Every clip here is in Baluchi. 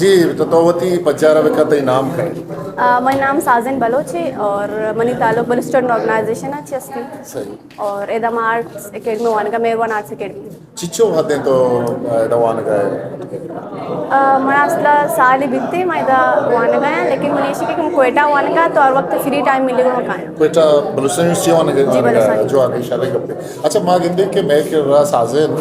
جی، تو، تو وتی پجارا بکا، تئی نام کئے؟ آ، منی نام سازن بلوچ ہے اور منی تعلق بلوچ اسٹوڈنٹ آرگنائزیشن ء چہ استی۔ صحیح۔ اور ادا ما آرٹس اکیڈمی وانگا، مہروان آرٹس اکیڈمی۔ چچو حدیں تو ادا وانگا ہے؟ آ، من اصلا سالی بیتے ما ادا وانگا ہیں، لیکن من ایشی کہ کوئٹہ وانگا تو ہر وقت فری ٹائم ملے گا کائیں۔ کوئٹہ بلوچستان یونیورسٹی وانگا؟ جی، بلوچستان۔ جو آگے شرے گپے۔ اچھا، ما گندے کہ میں کہ را سازن،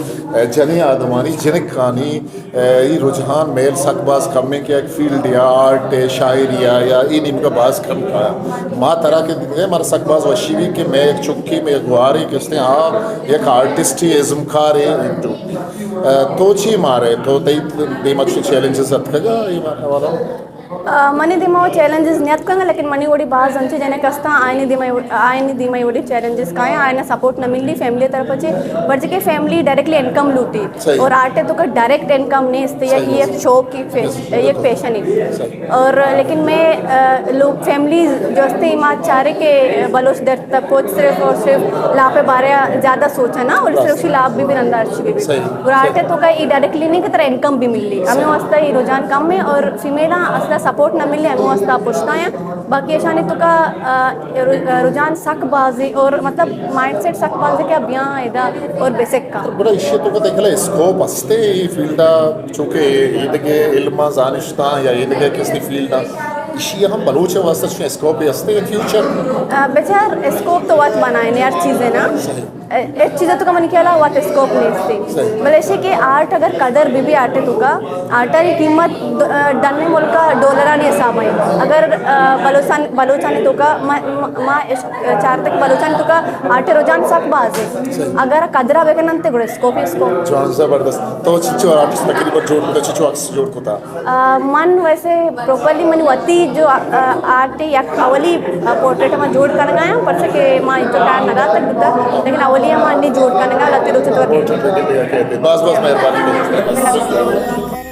جنی آدمانی، جنکانی اے، ای رجحان میل سک باز کم ہے کہ یک فیلڈ یا آرٹ ہے، شاعری ہے یا ای نیمگا باز کم کا۔ ما ترا کہ دیدگے مارا سک باز وشی بھی کہ میں یک چکی، میں یک گواری کستے ہاں یک آرٹسٹ ہی ازمکار ہے۔ اے، تو چی مارے؟ تو تئی دیما چی چیلنجز اتکگا ای مارا والا؟ آ، منی دیما وہ چیلنجز نیت کنگا، لیکن منی وڑی باز انچے جنک استا، آئینی دیما، آئینی دیما وڑی چیلنجز کائیں، آئینا سپورٹ نہ ملی فیملی طرف چے، پر جے کہ فیملی ڈائریکٹلی انکم لوٹی۔ صحیح۔ اور آرٹ تو کا ڈائریکٹ انکم نہیں استے، یا صحیح، یہ صحیح۔ شوق کی فیش-، بالکل، یہ بالکل۔ پیشن ہے۔ صحیح۔ اور لیکن میں، آ، لوگ فیملی جو استے ما چارے کہ بلوچ در تک پہنچ صرف اور صرف لاپ بارے زیادہ سوچا نا، اور صرف اسی لاپ بھی، بھی انداز چی بھی۔ صحیح۔ اور آرٹ تو کا یہ ڈائریکٹلی نہیں کہ ترا انکم بھی ملی۔ ہمیں واسطہ یہ رجحان کم ہے اور فیمیل اصلا سپورٹ نہ ملے، ہمیں واسطہ پوچھتا ہے۔ باقی اشانی تو کا، آ، رجحان سک بازی اور مطلب مائنڈ سیٹ سک بازی کہ بیاں ادا اور بیسک کا۔ گڑا ایشی تو کا دیکھ لے اسکوپ ہستے ای فیلڈا، چونکہ ایدگے علم زانشتا یا ایدگے کسی فیلڈا، ایشی ہم بلوچ واسطہ چون اسکوپ ہستے ان فیوچر؟ آ، بچار اسکوپ تو وات بنائیں ہر چیزیں نا۔ صحیح۔ اے، ایک چیز تو کا من کیا وات اسکوپ نہیں استے۔ صحیح۔ بلے ایشی کہ آرٹ اگر قدر بی بی آرٹ تو کا، آرٹ کی قیمت دو-، آ، ڈن ملک ڈالرانی حساب ہے۔ اگر، آ، بلوچستان، بلوچانی تو کا ما، ما، ما اس-، چار تک بلوچستان تو کا آرٹ رجحان سک باز ہے۔ صحیح۔ اگر قدرہ بکنن تے گڑا اسکوپ ہی اسکوپ۔ جوان، زبردست۔ تو چچو آرٹسٹ تقریباً جوڑ کتا، چچو عکس جوڑ کتا؟ آ، من ویسے پراپرلی من وتی جو، آ، آرٹ یک اولی، آ، پورٹریٹ ما جوڑ کنگا ہیں، پرچہ کہ ما انچو ٹائم نہ داتا بوتا، لیکن اولی ما انی جوڑ کنگا لتے روچے تو۔ باز باز مہربانی۔